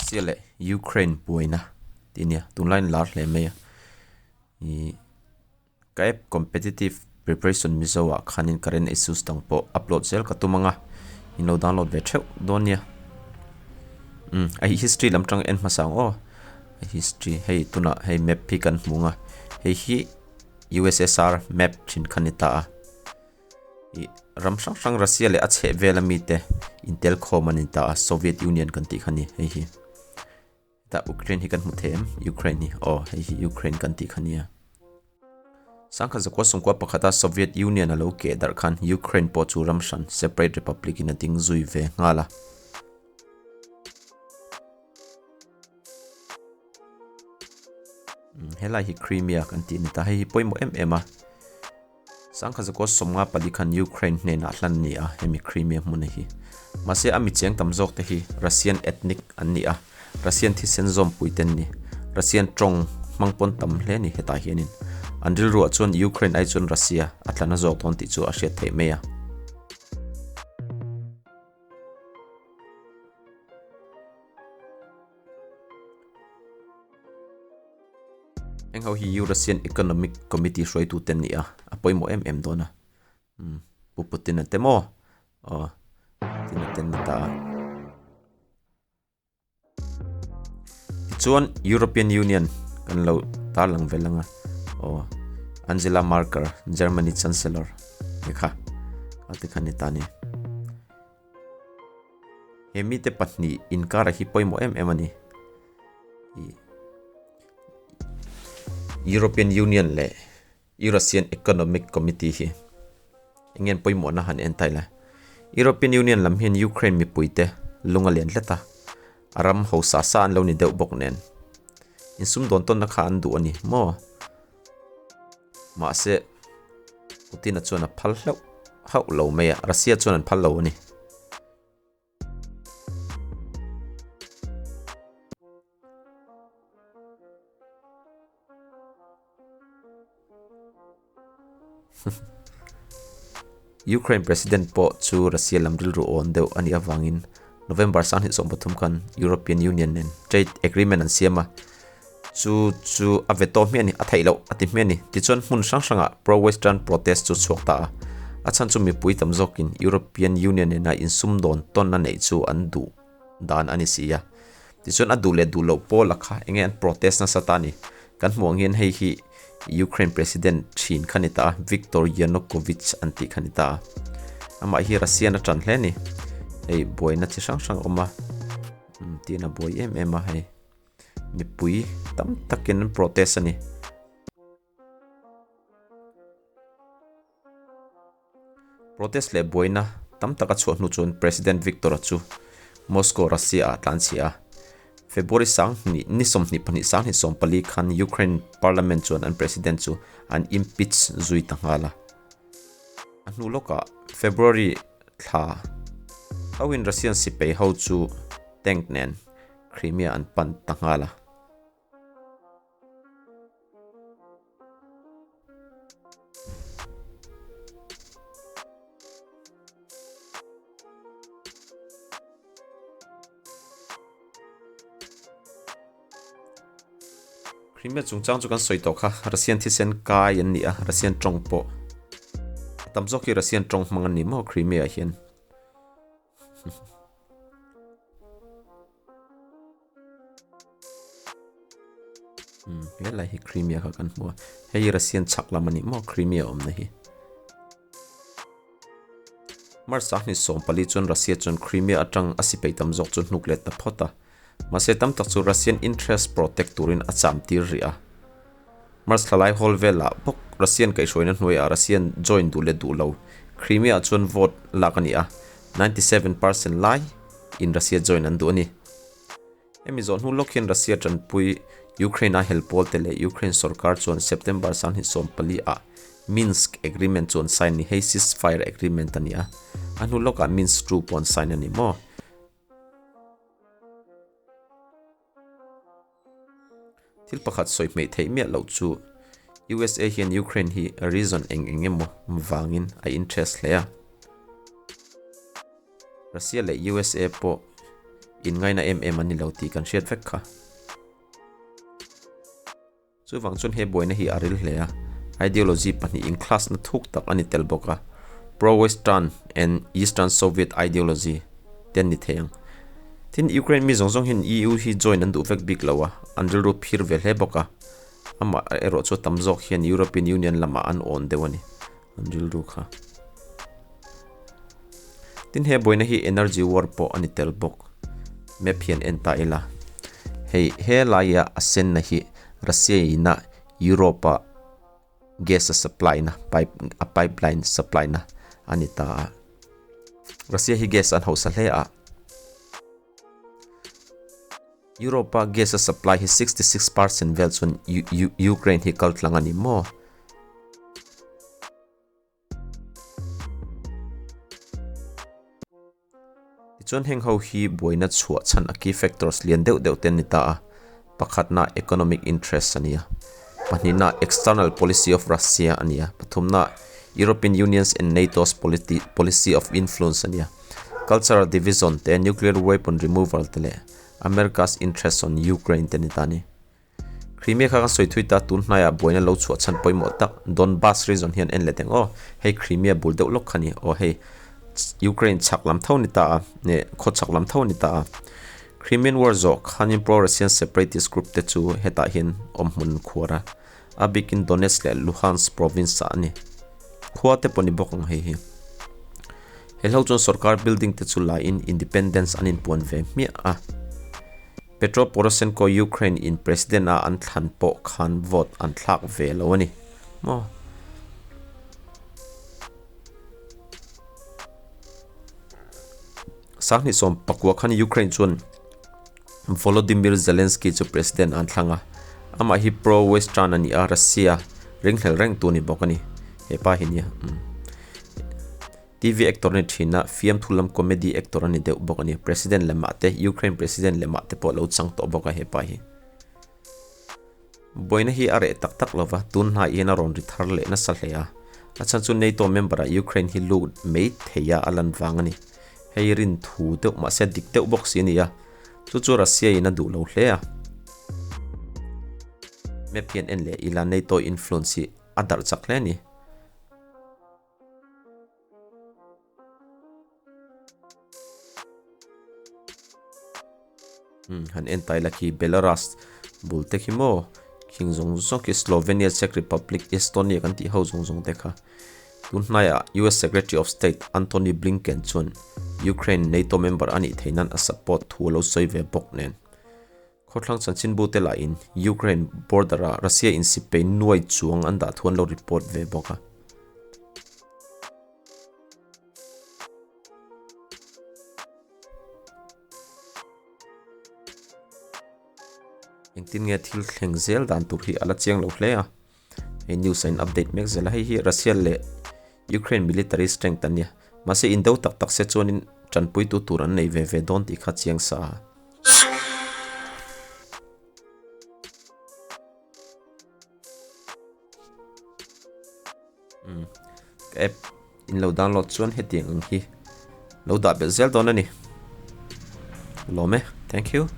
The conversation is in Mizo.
Russia leh Ukraine buaina tih a nia tunlaiin lar hle mai a ihh ka app competitive preparation mizo ah khanin current issues dang pawh upload zel ka tum ang a in lo download ve theuh dawn nia umm a history lam tang en hmasa ang aw a history hei tunah hei map hi kan hmu ang a hei hi U_S_S_R map thin kha ni ta a. Ih ram hrang hrang Russia leh a chheh vel ami te intel khawm a ni ta a Soviet Union kan tih kha ni hei hi hetah Ukraine hi kan hmu thei em Ukraine hi aw hei hi Ukraine kan tih kha nia sangkhat zakua sawmkua pakhata Soviet Union a lo keh darh khan Ukraine pawh chu ram hran separate republic in a ding zui ve nghal a. Helai hi Crimea kan tih a ni ta hei hi pawimawh em em a. Sangkhat zakua 54 khan Ukraine hnenah hlan ni a, hemi Crimea hmun hi. Mahse a mi cheng tam zawk te hi Russian ethnic an ni a, Russian thisen zawmpui te an ni. Russian tawng hmang pawn tam hle a ni hetah hianin. An rilruah chuan Ukraine ai chuan Russia a tla na zawk dawn tih chu a hriat theih mai a. Heng ho hi Eurasian Economic Committee hruaitu te an ni a, a pawimawh em em dawn a. Umm Pu Putin a te maw? Aw Putin a te an ni ta a. Tichuan European Union kan lo tarlang vel ang a, aw Angela Merkel Germany Chancellor te kha a ti kha ni ta a ni. He mite pahnih inkara hi pawimawh em em a ni. European Union leh Eurasian Economic Committee hi eng nge an pawimawhna han en ta ila. European Union lam hian Ukraine mipuite lung a lian hlet a, a ram hausa sa an lo ni deuh bawk nen. Insumdawn tawnna kha an duh a ni maw? Mahse, Putin-a chuan a phal hlauh hauh lo mai a, Russia chuan an phal lo a ni. Ukraine President pawh chu Russia lam rilru awn deuh a nih avangin November 2023 khan European Union nen trade agreement an siam a, chu chu a veto hmiah a ni, a theih loh a ti hmiah a ni. Tichuan hmun hrang hrangah pro-Western protest chu chhuak ta a, a chhan chu mipui tam zawkin European Union nena insumdawn tawn a neih chu an duh dan a ni si a. Tichuan a duh leh duh loh pawl a kha enge an protest nasa ta a ni. Kan hmuh ang hian hei hi Ukraine President thin kha ni ta a, Viktor Yanukovych an tih kha ni ta a. Amah hi Russian a tan hle a ni. Hei buaina chi hrang hrang a awm a, tin a buai em em a hei. Mipui tam takin an protest a ni. Protest leh buaina tam tak a chhuah hnu chuan President Viktor-a chu Moscow, Russia-ah a tlanchhia a. February sanghnih ni 22 2024 khan Ukraine Parliament chuan an President chu an impeach zui ta nghal a. A hnu lawkah February thla hoin Russian sipai ho chu tank nen Crimea an pan ta nghal a. Crimea chungchang chu kan sawi tawh kha Russian thisen kai an ni a, Russian tawng pawh a tam zawk hi Russian tawng hmang an ni maw Crimea ah hian. Helai hi Crimea kha kan hmu a, hei hi Russian chhak lam a ni maw Crimea awmna hi. March 2024 chuan Russia chuan Crimea atang a sipai tam zawk chu hnuk let ta phawt a, mahse tam tak chu Russian interest protect turin a cham tir rih a. March thlalai hawl velah bawk Russian kaihhruaina hnuaiah Russian join duh leh duh lo Crimea chuan vote lak a ni a, 97 percent lai in Russia join an duh a ni. Hemi zawh hnu lawk hian Russia tanpui Ukraine a hel pawl te leh Ukraine sorkar chuan September 2024 ah Minsk Agreement chu an sign ni, hei ceasefire agreement a ni a, a hnu lawkah Minsk II pawh an sign a ni maw? Thil pakhat sawi hmeih theih miah loh chu USA hian Ukraine hi reason eng eng emaw vangin a interest hle a. Russia leh USA pawh Inngaina em em an ni lo tih kan hriat vek kha. Chuvang chuan he buaina hi a ril hle a, ideology pahnih in class na thuk tak a ni tel bawk a, pro-Western and Eastern Soviet ideology te an ni thei ang. Tin, Ukraine mi zawng zawng hian EU hi join an duh vek bik lo a, an rilru phir ve hle bawk a, amah erawh chu tam zawk hian European Union lamah an awn deuh a ni, an rilru kha. Tin, he buaina hi energy war pawh a ni tel bawk. Map hian en ta ila. Hei he laia a senna hi Russia ina Europe ah gas a supply na pipe a pipeline supply na a ni ta a. Russia hi gas an hausa hle a. Europe a gas a supply hi 66% vel chuan Ukraine hi kal tlang a ni maw? Tichuan heng ho hi buaina chhuah chhan a key factors lian deuh deuh te an ni ta a, pakhatna economic interest a ni a, pahnihna external policy of Russia a ni a, pathumna European Union's and NATO's policy of influence a ni a, cultural division te, nuclear weapon removal te leh America's interest on Ukraine te a ni ta a ni. Crimea kha kan sawi thui ta, tun hnaiah buaina lo chhuah chhan pawimawh tak Donbas region hian en let eng aw, hei Crimea bul deuh lawk kha ni aw hei Ukraine chhak lam tho ni ta a, nge khaw chhak lam tho ni ta a. Crimean War zawh khanin pro-Russian separatist group te chu hetah hian awm hmun an khuar a, a bikin Donetsk leh Luhansk province ah a ni. Khua te pawh ni bawk ang hei hi. He hlo chuan sorkar building te chu la in independence an inpuan ve hmiah a. Petro Poroshenko Ukraine in president a an thlan pawh khan vote an thlak ve lo a ni maw? Sanghnih 19 khan Ukraine chuan Volodymyr Zelensky chu president an thlang a, amah hi pro-Western a ni a, Russia ringhlel rengtu a ni bawk a ni. He pa hi nia. TV actor a ni thin a, fiamthu lam comedy actor a ni deuh bawk a ni. President lemah te, Ukraine president lemah te pawh a lo chang tawh bawk a hepa hi. Buaina hi a reh tak tak lova, tun hnai hian a rawn ri thar leh nasa hle a. A chhan chu NATO member ah Ukraine hi lut mai thei a a lan vang a ni. Hei rin thu deuh mahse dik deuh bawk si a ni a, chu chu Russia in a duh lo hle a. Map hian en leh ila NATO influence hi a darh chak hle a ni. Hmm, han en tai la khi Belarus bul te khi maw khing zawng zawng khi Slovenia, Czech Republic, Estonia kan tih ho zawng zawng te kha tun hnaiah US Secretary of State Antony Blinken chuan Ukraine NATO member anih theih nan a support thu a lo sawi ve bawk nen Khawthlang chanchinbu te lahin Ukraine border ah Russia in sipai nuai chuang an dah thu an lo report ve bawk a. Engtin nge thil thleng zel dan tur hi a la chiang lo hle a. Hei news a in update mek zel a, hei hi Russia leh Ukraine military strength an nia. Mahse indo tak tak se chuanin tanpuitu tur an nei ve ve dawn tih kha chiang sa a. Umm ka app in lo download chuan hetiang ang hi lo dah belh zel dawn a ni. Lawm e, thank you.